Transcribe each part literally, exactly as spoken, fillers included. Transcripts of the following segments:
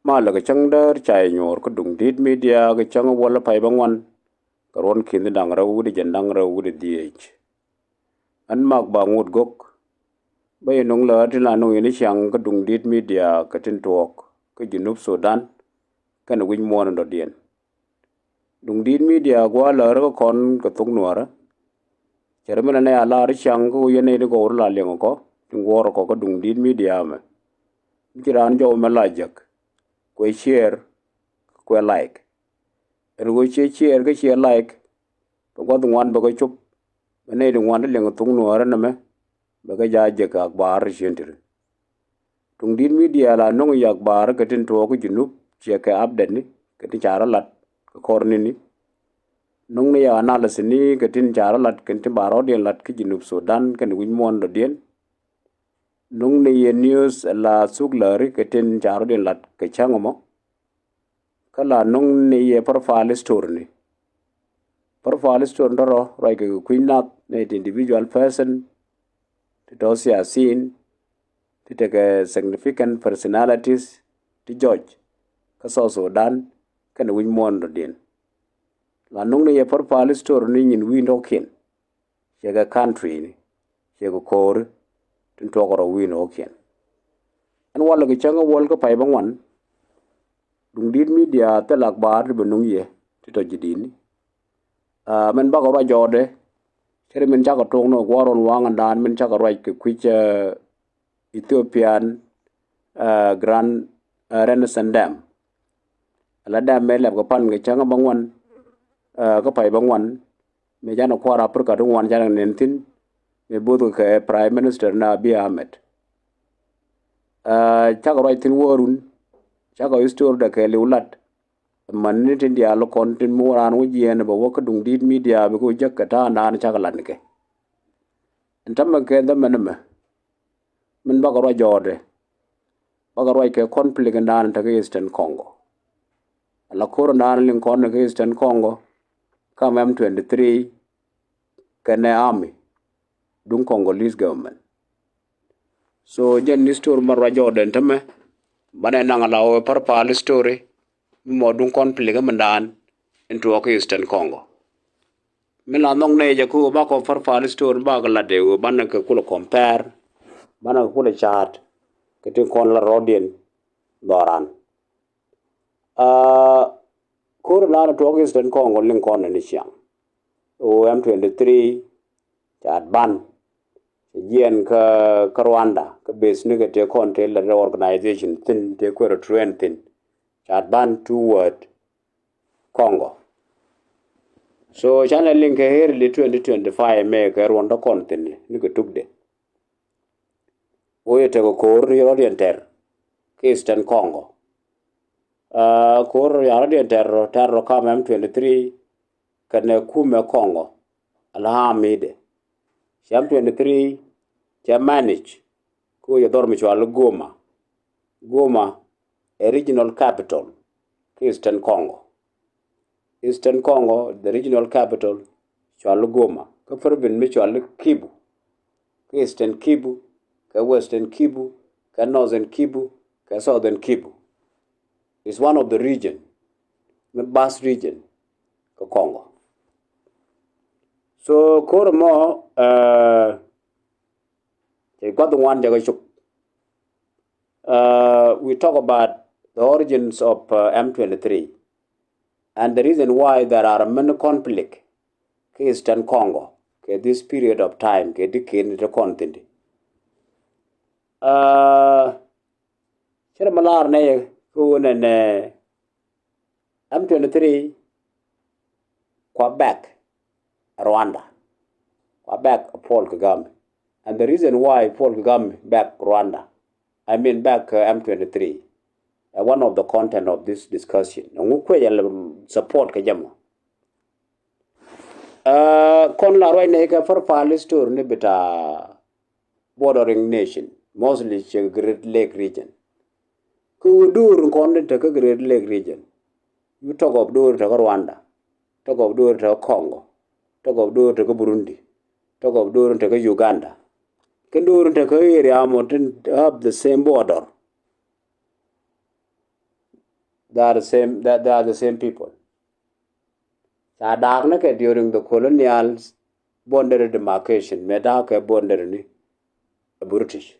Malɛ kɛ cäŋ däär ca yɛ nyuɔɔr kä Duŋdi̱t Media kɛ cäŋ wäl pay bäŋuan kɛ ruɔ̱n ki̱n da̱ŋ rɛw wi̱cdɛ jiɛn da̱ŋ rɛw wi̱cdɛ dhieec. Ɣän Mak Baŋot Gök. Bä yɛ nöŋ läär tin la nöŋ yɛn i̱ ciaŋ kä Duŋdi̱t Media kɛ tin tuɔɔk kä Junub Sudan kɛnɛ wi̱c muɔ̱ɔ̱n in dɔ̱diɛn. Duŋdi̱t Media gua̱a̱ läär kä kɔn kɛ thok Nuäärä. Cɛ rɛ mi nɛ nɛ a la̱r i̱ ciaŋ kä ɣöö yɛn nɛy ti gɔw rɔ la liɛŋ kɔ tin guɔ̱ɔ̱r kɔ kä Duŋdi̱t Media mɛ. Mi ci raan jɔw mɛ la jek kuɛ share kuɛ like. Ɛn ɣöö ciɛ share kä ciɛ like bɛ gua̱th ŋuan bɛ kɛ cop. Bɛ nɛy ti ŋuan ti liɛŋ thok Nuäärä nɛmɛ bɛ kɛ ja̱ jek kɛ akbar ciëŋ ti ri. Duŋdi̱t Media la nöŋ yɛ akbar kɛ tin tuɔɔk kä Junub ciɛ kɛ update ni kɛ tin ca rɔ lat kɛ kɔr ni ni. Nöŋ ni yɛ analysis ni kɛ tin ca rɔ lat kɛ tin ba rɔɔdiɛn lat kä Junub Sudan kɛnɛ wi̱c muɔ̱ɔ̱n dɔ̱diɛn. Nöŋ ni yɛ news la thuk läri kɛ tin ca rɔɔdiɛn lat kɛ cäŋ mɔ. Kä la nöŋ ni yɛ profile story ni. Profile story ni tɔ̱ rɔ ruac kɛ kɛ kui̱ny nath ni ti individual person ti tɔ̱ siasin ti tekɛ significant personalities ti jɔc kä South Sudan kɛnɛ wi̱c muɔ̱ɔ̱n dɔ̱diɛn. La nöŋ ni yɛ profile story ni nyin wi̱i̱ ni tɔ̱kiɛn. Ciɛ kɛ country ni ciɛ kɛ ko̱o̱ri tin tuɔk rɔ wi̱i̱ ni tɔ̱kiɛn. Ɛn walɛ kɛ cäŋ kä wäl kä pay bäŋuan. Duŋdi̱t Media thil akbar ti bɛ nöŋ yɛ ti tɔ̱ ji̱ di̱t ni. Aa, min bakɛ ruac jɔɔdɛ cɛ ri min cakɛ tuɔk ni gua̱a̱r ruɔ̱n waŋ ɛn daan min cakɛ ruac kɛ kui̱c, aa, Ethiopian, aa, Grand, aa, Renaissance Dam. Ala dam mëë lɛp kɛ pan kɛ cäŋ bäŋuan, aa, kä pay bäŋuan mëë canɛ kua̱r Africa ti ŋuan canɛ nɛn thi̱n mëë bo̱th kɛ Prime Minister ni Abiy Ahmed. Aa, cakɛ ruac thi̱n wäärun cakɛ history dɛ kɛ liw lat. Män ni tin diaal kɔn tin mi wä raan wä jiɛɛn bɛ wä kä Duŋdi̱t Media bikɛ wä jek kɛ ta̱a̱ naan cakɛ lat ni kɛ. Ɛn tämɛ kɛ dhämɛ ni mɛ min bakɛ ruac jɔɔdɛ. Bakɛ ruac kɛ conflict in daan tekɛ Eastern Congo. Ala ko̱r in daan liŋ kɔn kɛ Eastern Congo kam M twenty-three kɛnɛ army duŋ Congolese government. So jɛn ni story ma ruac jɔɔdɛ ɛn tämɛ banɛ naŋ ala wä parpal story mi mɔ duŋ conflict mi daan in tuɔɔk Eastern Congo. Mi la nhɔk nɛy jɛ kä ɣöö bakɔ parpal story bakɛ lat dee ɣöö banɛ kɛ kulɛ compare banɛ kɛ kulɛ ca̱a̱t kɛ tin kɔn la rɔɔdiɛn dhɔran. Aa, ko̱r in daan tuɔɔk Eastern Congo liŋ kɔn ni ciaŋ. Ɣöö M twenty-three ca̱a̱t ban cɛ jiɛɛn kä, kä Rwanda kä base ni kɛ tëë kɔn tëë lät organization thi̱n tëë kuɛrɛ train thi̱n. Ca̱a̱t ban toward Congo. So canɛ liŋ kɛ early twenty twenty-five mëë kɛ ruɔ̱n dɔ̱ kɔn thi̱n ni kɛ tukdɛ. Wä yɛ tekɛ ko̱r rɔ̱diɛn tɛr kä Eastern Congo. Aa, ko̱r rɔ̱diɛn tɛr rɔ, tɛr rɔ kam M twenty-three kɛnɛ kumɛ Congo. Ala amidɛ cɛ M twenty-three cɛ manage kä wä yɛ dhɔr mi cual Goma. Goma ɛ regional capital kä Eastern Congo. Eastern Congo, the regional capital, cual Goma. Kä province mi cual Kivu. Kä Eastern Kivu, kä Western Kivu, kä Northern Kivu, kä Southern Kivu. It's one of the region, mi vast region, kä Congo. So ko̱r mɔ, uh, cɛ guath ŋuan jɛ kä cuk. Uh, we talk about the origins of, uh, M twenty-three and the reason why there are many conflict kä Eastern Congo kɛ this period of time kɛ di kɛn ti kɔn thi̱n di. Uh, cɛ rɛ mi lar nɛ yɛ kä wä nɛ nɛ M twenty-three kua back Rwanda. Kua back Paul Kagame. And the reason why Paul Kagame back Rwanda, I mean back, uh, M twenty-three, uh, one of the content of this discussion. Ŋu kuɛ jɛ support kɛ jɛ mɔ. Uh, kɔn la ruac nɛ kɛ parpal story ni bita bordering nation, mostly cɛ Great Lake region. Kä wä duur kɔn ni tekä Great Lake region. You talk of duur tekä Rwanda, talk of duur tekä Congo, talk of duur tekä Burundi, talk of duur tekä Uganda. Kä duur tekä area mɔ tin have the same border. They are the same, they, they are the same people. Ca da̱a̱k ni kɛ during the colonial boundary demarcation, mëë da̱a̱k kɛ boundary ni a British.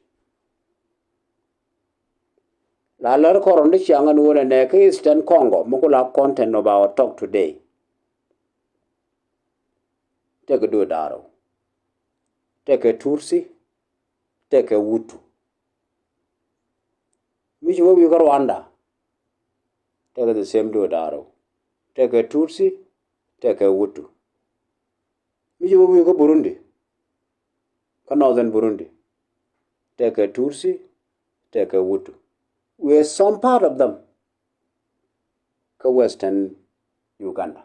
La lär kɔrɔn di ciaŋ ɛn wunɛ nɛ kä Eastern Congo, mi ku la content of our talk today. Tekɛ duɔ̱ɔ̱r da̱ŋ rɛw. Tekɛ Tutsi, tekɛ Hutu. Mi ci wä wi̱i̱ kä Rwanda, tekɛ the same duɔ̱ɔ̱r da̱ŋ rɛw. Tekɛ Tutsi, tekɛ Hutu. Mi ci wä wi̱i̱ kä Burundi, kä Northern Burundi, tekɛ Tutsi, tekɛ Hutu. We are some part of them kä Western Uganda.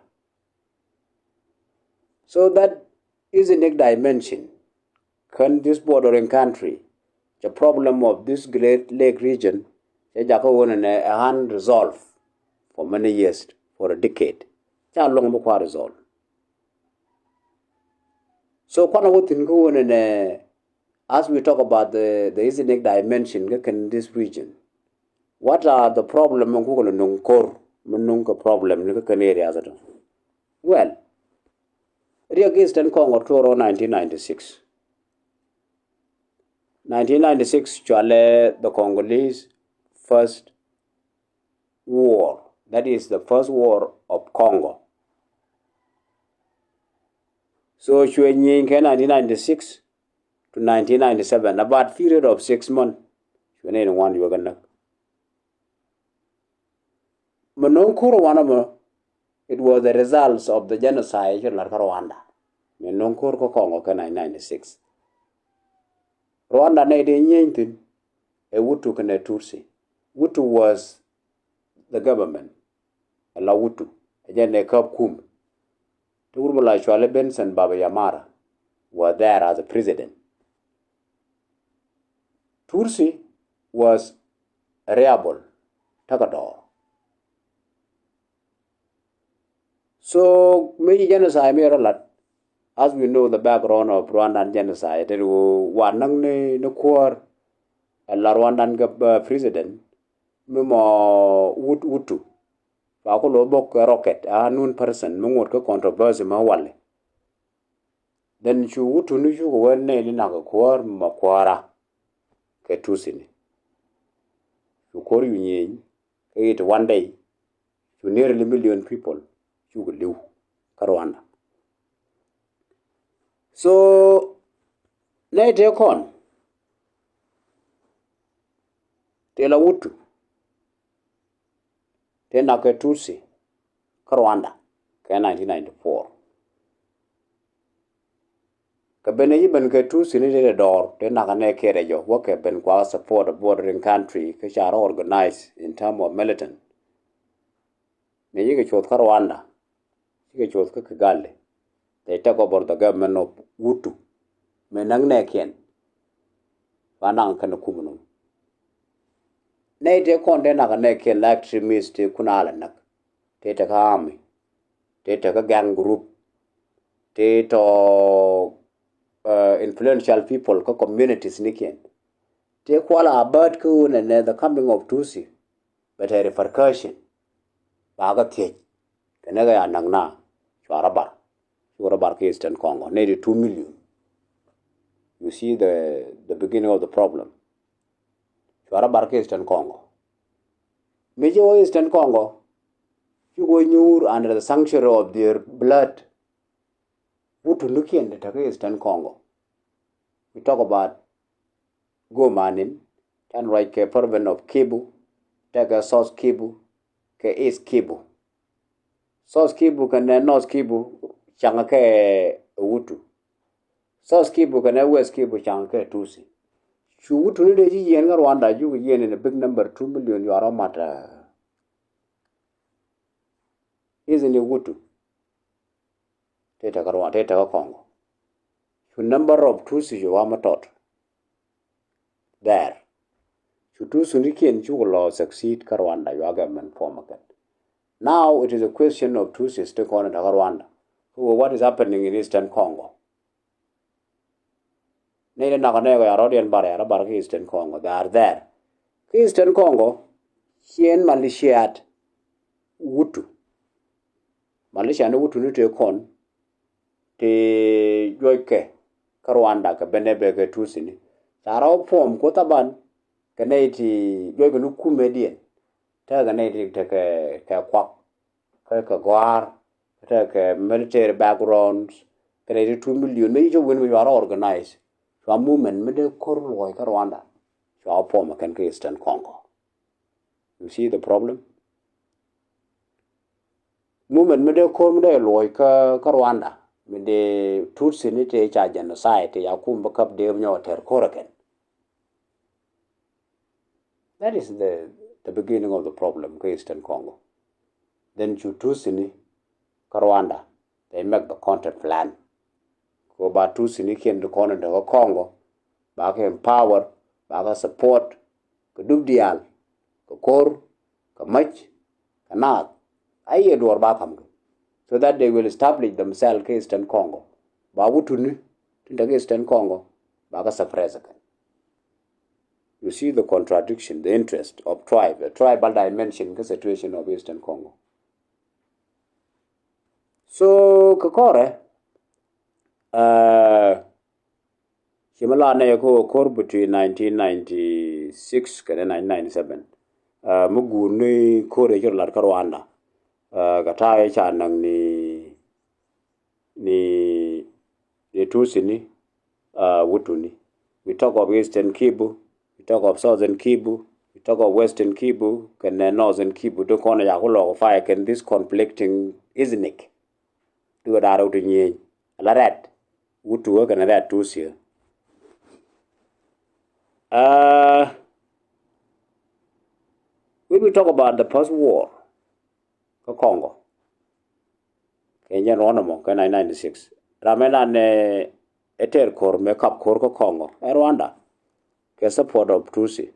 So that ethnic dimension kɛn this bordering country, the problem of this Great Lake region, cɛ jakä wunɛ nɛ ɛ unresolved for many years, for a decade. Ca luɔ̱ŋ bi kua resolve. So kuanɛ wä thi̱n kä wunɛ nɛ, as we talk about the, the ethnic dimension kä kɛn this region, what are the problem mi kukɛ lɛ nuŋ ko̱r, mi nuŋ kɛ problem ni kä kɛn area tɔ? Well, riɛk Eastern Congo tuɔrɔ nineteen ninety-six. Nineteen ninety-six cualɛ the Congolese First War. That is the First War of Congo. So cuɛ nyieny kɛ nineteen ninety-six to nineteen ninety-seven, about period of six months. Cuɛ nɛy ni ŋuan yuɔk kɛ näk. Mi no̱o̱ŋ ko̱r wanɛ mɔ, it was the results of the genocide ci lar kä Rwanda. Mi no̱o̱ŋ ko̱r kä Congo kä nineteen ninety-six. Rwanda nɛy dee nyieny thi̱n ɛ Hutu kɛnɛ Tutsi. Hutu was the government. Ɛ la Hutu ɛ jɛn ɛ käp kum. Ti wut mi la cuali Benson Baba Yamara was there as a president. Tutsi was a rebel, tekɛ dɔɔr. So mëë ci genocide mi rɔ lat, as we know the background of Rwandan genocide, te ri wa näk ni, ni kuäär ɛ la Rwandan gɛ, uh, president mi mɔ Hut, Hutu. Ba ku lo bok kɛ rocket, a unknown person mi ŋot kä controversy mi wali. Then cu Hutu ni cukɛ wä nɛy ni nak kɛ kuäär mɔ kuäära kɛ Tutsi ni. Cu ko̱r cu nyieny kä it one day, cu nearly million people cukɛ li̱w kä Rwanda. So nɛy tëë kɔn tëë la Hutu tëë nak kɛ Tutsi kä Rwanda kɛ nineteen ninety-four. Kɛ ben ɛ ji̱ ben kɛ Tutsi ni tëë dɔɔr tëë nak kɛ nɛ kɛɛt ɛ jɔ wä kɛ ben kua support a bordering country kä ca rɔ organize in term of militant. Mëë ji̱ kɛ cuɔth kä Rwanda, ji̱ kɛ cuɔth kä Kigali. They take over the government of Hutu. Mëë näk nɛɛkiɛn ba naŋ kɛn kum num. Nɛy tëë kɔn tëë nak nɛɛkiɛn la extremist tëë kun a la näk. Tëë tekä army, tëë tekä gang group, tëë tɔ, uh, influential people kä communities nikiɛn. Tëë kual a bät kä wun ɛnɛ the coming of Tutsi. Bɛ tɛ repercussion ba kä thiec kɛ nɛ kɛ ya näk na cua rɔ bar. Cua rɔ bar kä Eastern Congo nɛ di two million. You see the, the beginning of the problem. Cua rɔ bar kä Eastern Congo. Mi jɛ wä Eastern Congo, cukɛ wä nyuur under the sanctuary of their blood. Wut tunikiɛn tɛ kä Eastern Congo. We talk about Goma nin, can ruac kɛ province of Kivu, tekɛ South Kivu kɛ East Kivu. South Kivu kɛnɛ North Kivu caŋ kɛ Hutu. South Kivu kɛnɛ West Kivu caŋ kɛ Tutsi. Cu Hutu ni dee ci yiɛn kä Rwanda, juk yiɛn in a big number, two million yuarɔ mat. Isn't it Hutu? Tëë tekä Rwanda, tëë tekä Congo. Cu number of Tutsi cu wa ma tɔt there. Cu Tutsi ni kiɛn cukɛ lɔ succeed kä Rwanda, yua government form again. Now it is a question of Tutsis ti kɔn in tekä Rwanda. Kä what is happening in Eastern Congo? Nɛy ni nak nɛy kɔ ya rɔ̱diɛn bar, ya rɔ bar kä Eastern Congo. They are there. Kä Eastern Congo, ciɛn militiat Hutu. Malicia ni Hutu ni tëë kɔn ti juɔckɛ kä Rwanda kɛ benɛ bɛ kɛ Tutsi ni. Ca rɔ puɔm ku thaban kɛ nɛy ti juɔckɛ ni kumɛ diɛn. Tekɛ nɛy ti tekɛ kɛ kuak, kä kɛ gɔ̱a̱r, kä tekɛ military backgrounds, kɛ nɛy ti two million mi ci wen mi cua rɔ organize. Cua movement mi dee ko̱r luɔc kä Rwanda, cua puɔm kɛn kä Eastern Congo. You see the problem? Movement mi dee ko̱r mi dee luɔc kä, kä Rwanda, mi dee Tutsi ni tëë ca genocide, tëë ca kum bä käp dee nyɔk tɛr ko̱r kɛn. That is the, the beginning of the problem kä Eastern Congo. Then cu Tutsi ni kä Rwanda, they make the content plan. Ko ba Tutsi ni kiɛn di kɔn in dee kä Congo, ba kɛ empower, ba kɛ support, kɛ dup diaal, kɛ ko̱r, kɛ mäc, kɛ naath. A yɛ duɔr ba ka̱m kɛ. So that they will establish themselves kä Eastern Congo. Ba Hutu ni tin te kä Eastern Congo, ba kɛ suppress kɛ. You see the contradiction, the interest of tribe, a tribal dimension kä situation of Eastern Congo. So kɛ kɔrɛ, uh, ci mi la nɛ ko ko̱r between nineteen ninety-six kɛnɛ nineteen ninety-seven. Uh, mi guur ni ko̱r ɛ ci rɔ lat kä Rwanda. Uh, kɛ ta̱a̱ ɛ ca naŋ ni, ni, ni Tutsi ni, uh, Hutu ni. We talk of Eastern Kivu, we talk of Southern Kivu, we talk of Western Kivu, kɛnɛ Northern Kivu. Di kɔn ɛ ca ku lɔk fire kɛn this conflicting ethnic. Di kɛ da̱r rɛw ti nyieny. Ala rɛt Hutu kɛnɛ rɛt Tutsi. Uh, when we talk about the first war kä Congo, kɛ nyɛn Rwanda mɔ kɛ nineteen ninety-six. Ram ɛ nan ɛ tɛr ko̱r mɛ kap ko̱r kä Congo ɛ Rwanda kɛ support of Tutsi.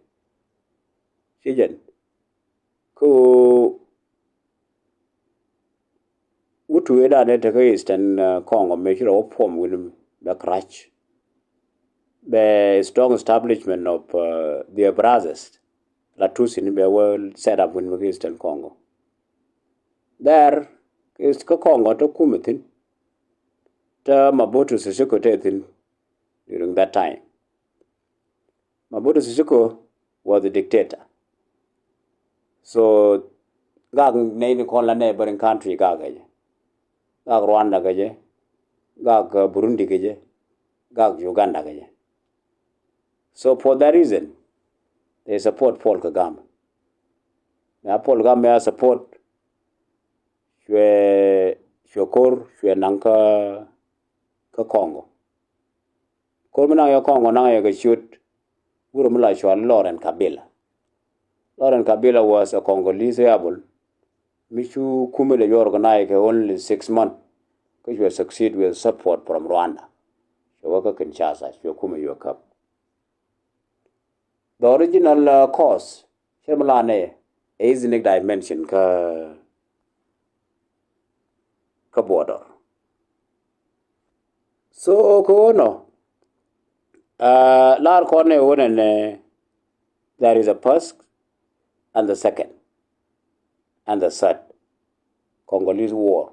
Ci jɛn ko Hutu ëë dan ëë tekä Eastern, uh, Congo mëë ci rɔ wä puɔm wi̱n bɛ karac. Bɛ strong establishment of, uh, their brothers la Tutsi ni bɛ wä set up wi̱n bɛ kä Eastern Congo. There is kä Congo te kumɛ thi̱n. Te Mobutu Sese Seko te thi̱n during that time. Mobutu Sese Seko was a dictator. So gak nɛy ni kɔn la neighboring country gak kɛ jɛ. Gak Rwanda kɛ jɛ. Gak, uh, Burundi kɛ jɛ. Gak Uganda kɛ jɛ. So for that reason, they support Paul Kagame. Mɛ a Paul Kagame a support cuɛ, cuɛ ko̱r, cuɛ naŋ kä, kä Congo. Ko̱r mi naŋ yɛ Congo naŋ yɛ kɛ ciöt wurɛ mi la cɔal Laurent Kabila. Laurent Kabila was a Congolese rebel mi cu kumɛ lɛ yɔr kɛ naath kɛ only six months. Kä cuɛ succeed with support from Rwanda. Cuɛ wä kä Kinshasa, cuɛ kumɛ yuɛ käp. The original, uh, cause, cɛ mi la nɛ ethnic dimension kä, kä border. So kä wä nɔ, uh, lar kɔn nɛ wä nɛ nɛ, there is a first and the second and the third Congolese war.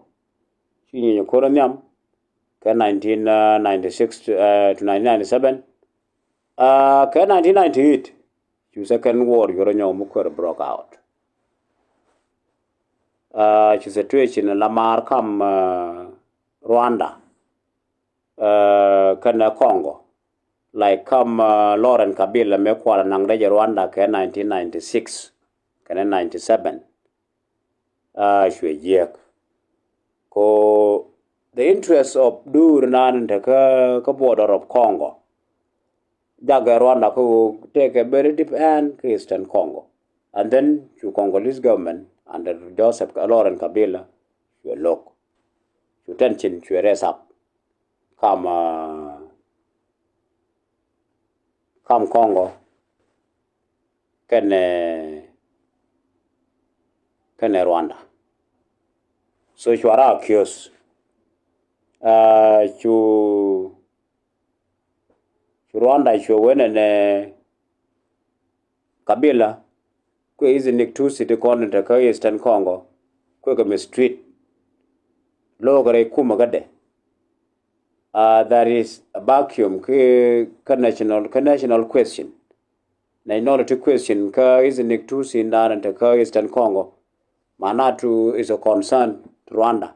Ci nyieny ko̱r nhiam kɛ nineteen ninety-six to, uh, to nineteen ninety-seven. Uh, kɛ nineteen ninety-eight cu second war yɔrɔ nyɔk mi kuɛr broke out. Uh, cu situation la maar kam, uh, Rwanda, uh, kɛnɛ Congo. Like kam, uh, Laurent Kabila mɛ kual naŋ dɛ jɛ Rwanda kɛ nineteen ninety-six kɛnɛ ninety-seven. Uh, cuɛ jiɛk ko the interest of dur nan te kä, kä border of Congo. Jakɛ Rwanda kä ɣöö tekɛ very deep end kä Eastern Congo. And then cu Congolese government under Joseph Laurent Kabila cuɛ lo̱k. Cu tension cuɛ raise up kam, uh, kam Congo kɛnɛ, kɛnɛ Rwanda. So cua ra accuse, uh, cu, cu Rwanda cuɛ wee nɛnɛ Kabila kuɛ ethnic Tutsi ti kɔn te kä Eastern Congo kuekɛ mistreat. Lo̱o̱kɛ rɛy kumɛ kädɛ. Uh, there is a vacuum kä, kä national, kä national question. Nationality question kä ethnic Tutsi in dan te kä Eastern Congo. Manatu is a concern to Rwanda.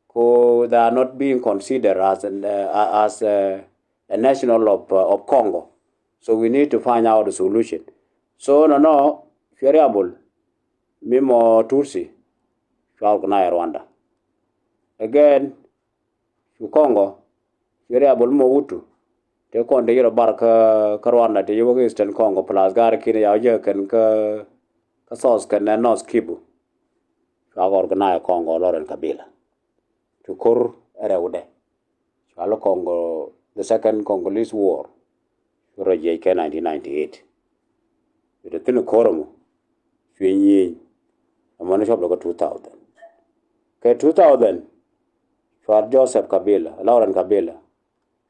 Ko they are not being considered as an, uh, as a, a national of, uh, of Congo. So we need to find out a solution. So nɔnɔ, cuɛ riabol mi mɔ Tutsi cua organize Rwanda. Again, cu Congo, cuɛ riabol mi mɔ Hutu te kɔn te yirɔ bar kä, kä Rwanda te yɛ wä kä Eastern Congo plus gar kin ya jɛ kɛn kä, kä South kɛn nɛ North Kivu. Cua organize Congo Laurent Kabila. Cu ko̱r ɛ rɛwdɛ. Cua lɛ Congo, the second Congolese war. Cu rɔ jiɛc kɛ nineteen ninety-eight. Cu te thi̱n ko̱r ɛmɔ. Cuɛ nyieny. Ɛmɔ ni cɔp lɛ kä two thousand. Kɛ two thousand, cua Joseph Kabila, Laurent Kabila,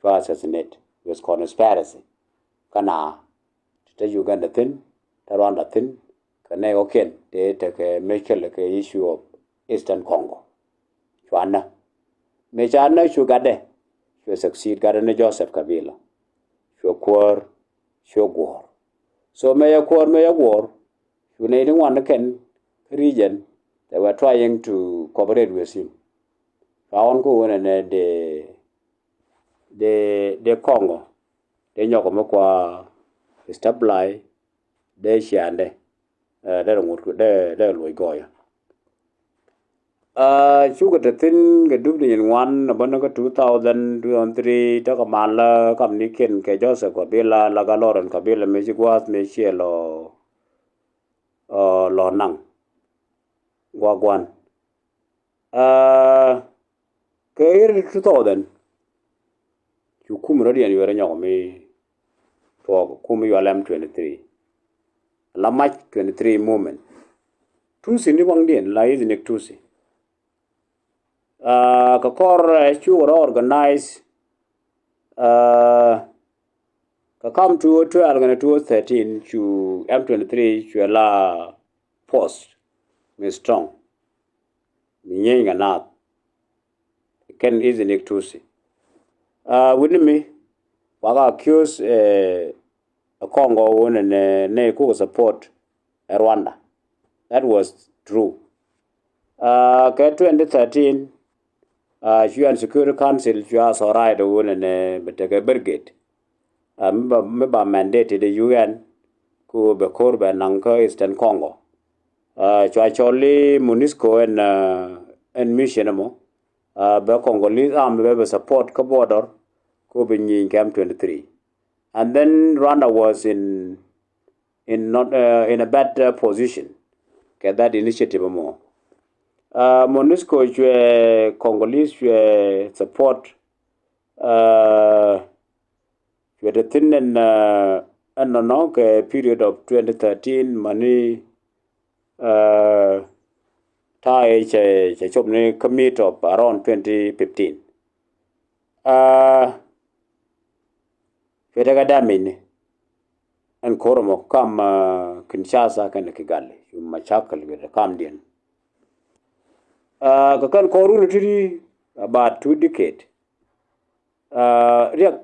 cua assassinate with conspiracy. Kä na, te Uganda thi̱n, te Rwanda thi̱n, kɛ nɛy kɔ̱kiɛn, te tekɛ mec kɛl kɛ issue of Eastern Congo. Cua nä. Mëë ca nä cu gatdɛ, cuɛ succeed gatdɛ ni Joseph Kabila. Cuɛ kuäär, cuɛ guɔ̱ɔ̱r. So mëë yɛ kuäär, mëë yɛ guɔ̱ɔ̱r, cu nɛy ti ŋuan ni kɛn kä region, they were trying to cooperate with him. Cua ɣɔn kä ɣöö nɛnɛ dee, dee, dee Congo, dee nyɔk mi kua stabilize, dee ciandɛ, eh, dee rɛ ŋut, dee, dee luɔc gɔɔyä. Ah, cukɛ te thi̱n kɛ dup ti nyin ŋuan, a bä ni kä two thousand, two thousand three, tekɛ mal la kam ni kiɛn kɛ Joseph Kabila, la gat Laurent Kabila, mëë ci gua̱a̱th, mëë ciɛ lɔ, ah, lɔ naŋ. Gua̱a̱ gua̱n. Ah, kɛ year two thousand, cu kum rɔ̱diɛn yuɛr nyɔk mi tuɔɔk kum yual M twenty-three. La March twenty-three movement. Tutsi ni waŋdiɛn, la ethnic Tutsi. Ah, kɛ kɔr, eh, cukɛ rɔ organize, ah, kɛ kam two oh twelve kɛnɛ two oh thirteen, cu M twenty-three cuɛ la force mi strong. Mi nyieny kɛ naath. Kɛn ethnic Tutsi. Ah, wi̱ni mi, wakɛ accuse, eh, ɛ Congo wunɛ nɛ, nɛ kukɛ support ɛ Rwanda. That was true. Ah, kɛ twenty thirteen, ah, cu U N Security Council cua authorize wunɛ nɛ bɛ tekɛ brigade. Ah, mi ba, mi ba mandate de U N ku bɛ ko̱r bɛ naŋ kä Eastern Congo. Ah, cua cɔl i̱ MONUSCO ɛn, ah, ɛn mission ɛmɔ. Ah, bɛ Congolese army bɛ, bɛ support kä border ku bɛ nyieny kɛ M twenty-three. And then Rwanda was in, in not, uh, in a bad, uh, position kɛ that initiative ɛmɔ. Uh, MONUSCO cuɛ Congolese cuɛ support, uh, cuɛ te thi̱n ɛn, uh, ɛn nɔnɔ kɛ period of twenty thirteen mani, uh, ta̱a̱ cɛ, cɛ cop ni kä mid of around twenty fifteen. Uh, Cuɛ tekɛ damage ni ɛn ko̱r ɛmɔ kam, ah, Kinshasa kɛnɛ Kigali. Cu macakɛl cuɛ te kamdiɛn. Ah, kɛ kɛn ko̱r wuni ti about two decade. Ah, riɛk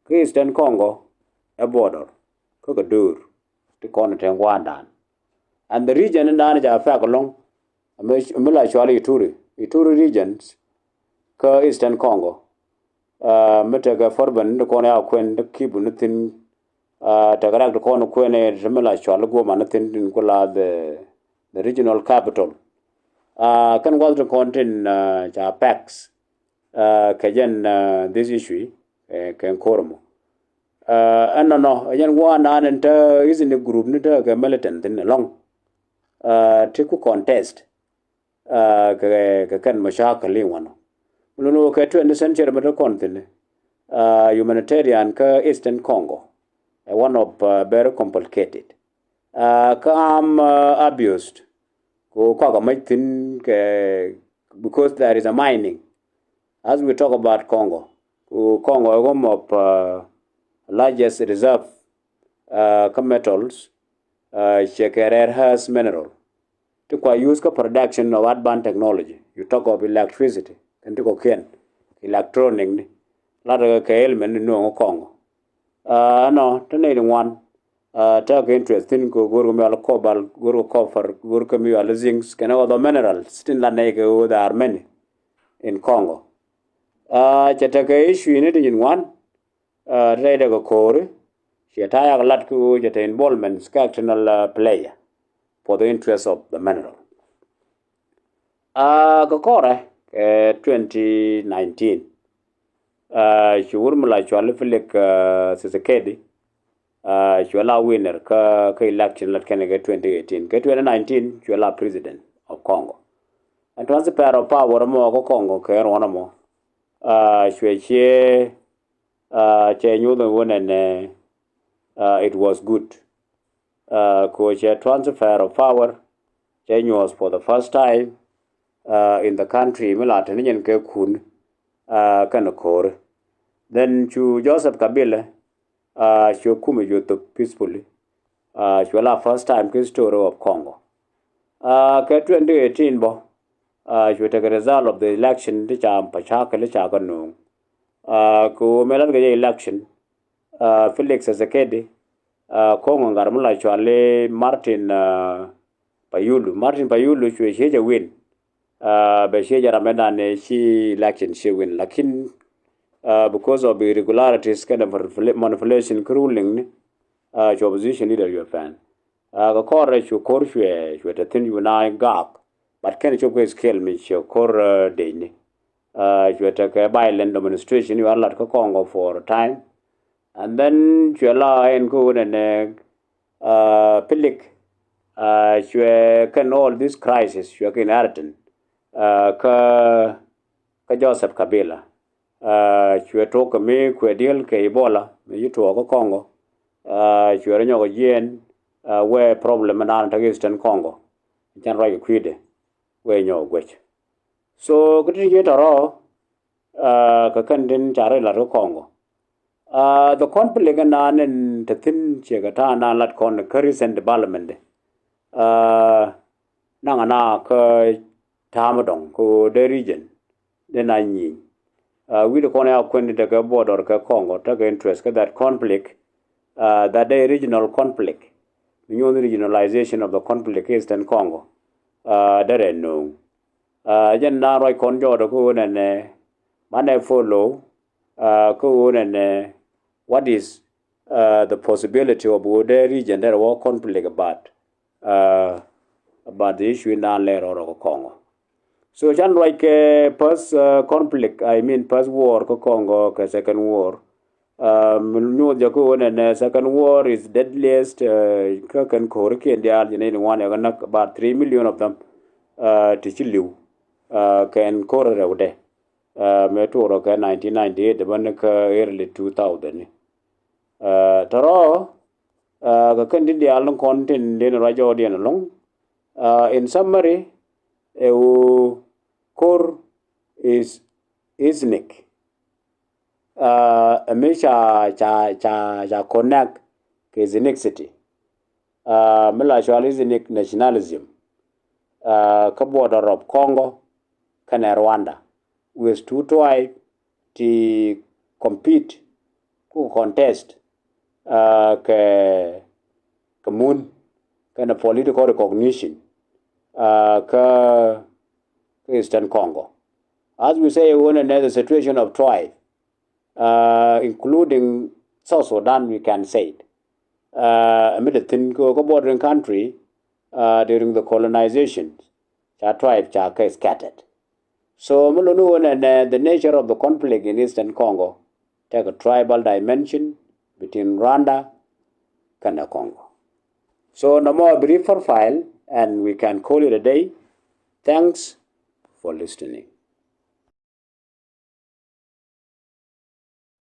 kä Eastern Congo ɛ border kä kɛ döör ti kɔn te ŋuandan. And the region in dan ca affect along, mi, mi la cɔal Ituri, Ituri regions kä Eastern Congo. Ah, mi tekɛ Porben ti kɔn ya kuɛn ti Kivu ni thi̱n, ah, tekɛ rɛk ti kɔn kuɛn ɛ ti mi la cɔal Goma ni thi̱n tin ku la the, the regional capital. Ah, kɛn gua̱th ti kɔn tin, ah, ca affect, ah, kɛ jɛn, ah, this issue, eh, kɛ ko̱r ɛmɔ. Ah, ɛn nɔnɔ, ɛ jɛn gua̱a̱th nan in te ethnic group ni tekɛ militant thi̱n along. Ah, ti ku contest, ah, kɛ, kɛ kɛn macakɛl in wanɔ. Lun wä kɛ twentieth century mi te kɔn thi̱n, ah, humanitarian kä Eastern Congo ɛ one of, ah, very complicated. Ah, kä arm, ah, abused. Ku kɔakɛ mac thi̱n kɛ, because there is a mining. As we talk about Congo, ku Congo ɛ home of, ah, largest reserve, ah, kä metals, ah, cɛ kɛ rare earth mineral. ti kua use kä production of advanced technology. You talk of electricity kɛn ti kɔkiɛn, electronic ni, lat kɛ kɛ element ni nuɔŋ Kɔŋɔ. Ɛnɔ te nɛy ti ŋuan tekɛ interest thi̱n kɛ go̱o̱r kɛ mi yɔal cobalt, go̱o̱r kɛ copper, go̱o̱r kɛ mi yɔal zinc kɛnɛ other minerals tin la nɛy kɛ ɣöö there are many in Congo. Cɛ tekɛ issue ni ti nyin ŋuan, rɛydɛ kɛ ko̱ri ciɛ ta̱a̱ yak lat kɛ ɣöö cɛ te involvement kɛ external player for the interest of the mineral. Kɛ kɔrɛ kɛ twenty nineteen, ci wur mi la cual Felix Tshisekedi cuɛ la winner kä kä election lat kɛn kɛ twenty eighteen, kɛ twenty nineteen cuɛ la president of Congo. Ɛn transfer of power mɔ kä Congo kɛ ruɔn mɔ cuɛ ciɛ cɛ nyuth wun ɛn it was good. Ko cɛ transfer of power cɛ nyuɔth for the first time in the country mi la teni nyɛn kɛ kun kɛn ko̱ri. Then cu Joseph Kabila cuɛ kumɛ cuɛ thop peacefully. Cuɛ la first time kɛ story of Congo. Kɛ twenty eighteen bɔ cuɛ tekɛ result of the election ti ca pacakɛ li ca kɛ no̱o̱ŋ. Kɛ ɣöö mɛ lat kɛ jɛ election, Felix Tshisekedi ko̱ŋ ŋa̱r mi la cuali Martin Fayulu. Martin Fayulu cuɛ ciec a win. Bɛ ciec a ram ɛn dan ci election ciec win, lakin because of irregularities kɛnɛ manipulation kä ruling ni, cuɛ opposition leader cuɛ pɛn. Kɛ kɔr rɛ cu ko̱r cuɛ cuɛ te thi̱n cu na gak, but kɛn cop kɛ scale mi ciɛ ko̱r decni. Cuɛ tekɛ violent demonstration cuɛ lat kä Congo for a time. And then cuɛ la ɛn kä ɣöö nɛnɛ Felix cuɛ kɛn all this crisis cuɛ kɛ inheritance kä kä Joseph Kabila. Cuɛ tuɔk kɛ mi kuɛ deal kɛ Ebola mi ci tuɔɔk kä Congo. Cuɛ rɔ nyɔk jiɛn wee problem mi naan tekɛ Eastern Congo. Can ruac kɛ kui̱dɛ wee nyɔk guec. So kä ti jiɛ tɔrɔ kɛ kɛn tin ca rɔ lat kä Congo. The conflict in naan in te thi̱n ciɛ kɛ ta̱a̱ naan lat kɔn kä recent development. Naŋ ana kä ta̱a̱ mi dɔ̱ŋ kä dee region dee na nyieny. Wi̱i̱dɛ kɔn ya kuɛn tekɛ border kɛ Congo tekɛ interest kä that conflict. That dee regional conflict mi nyuɔ̱n regionalization of the conflict kä Eastern Congo. Derɛ no̱o̱ŋ jɛn na ruac kɔn jɔɔdɛ kä ɣöö nɛnɛ manɛ follow kä ɣöö nɛnɛ what is the possibility of ɣöö dee region derɛ wä conflict about about the issue in dan lɛ rɔrɔ kä Congo. So can ruac kɛ first conflict, I mean first war kä Congo kɛ second war. Mi nyuɔth jɛ kä ɣöö nɛnɛ second war is deadliest kä kɛn ko̱ri kiɛn diaal jɛ nɛy ni ŋuan ɛ kɛ näk about three million of them ti ci li̱w kɛn ko̱ri rɛwdɛ. Mɛ tuɔrɔ kɛ nineteen ninety eight bä ni kä early two thousand ni. Tɔrɔ kɛ kɛn ti diaal ni kɔn tin den ruac jɔɔdiɛn ɛlɔ̱ŋ. In summary, ɛ ɣöö ko̱r is ethnic. Ɛ mi ca ca ca ca connect kɛ ethnicity. Mi la cual ethnic nationalism kä border of Congo kɛnɛ Rwanda with two tribe ti compete ku contest kɛ kɛ mun kɛnɛ political recognition kä Eastern Congo. As we say, ɣöö nɛnɛ the situation of tribe including South Sudan, we can say it. Ɛ mi te thi̱n kä kä bordering country during the colonization ca tribe ca kɛ scattered. So mi luni ɣöö nɛnɛ the nature of the conflict in Eastern Congo take a tribal dimension between Rwanda kɛnɛ Congo. So nɔmɔ a brief profile and we can call it a day. Thanks for listening.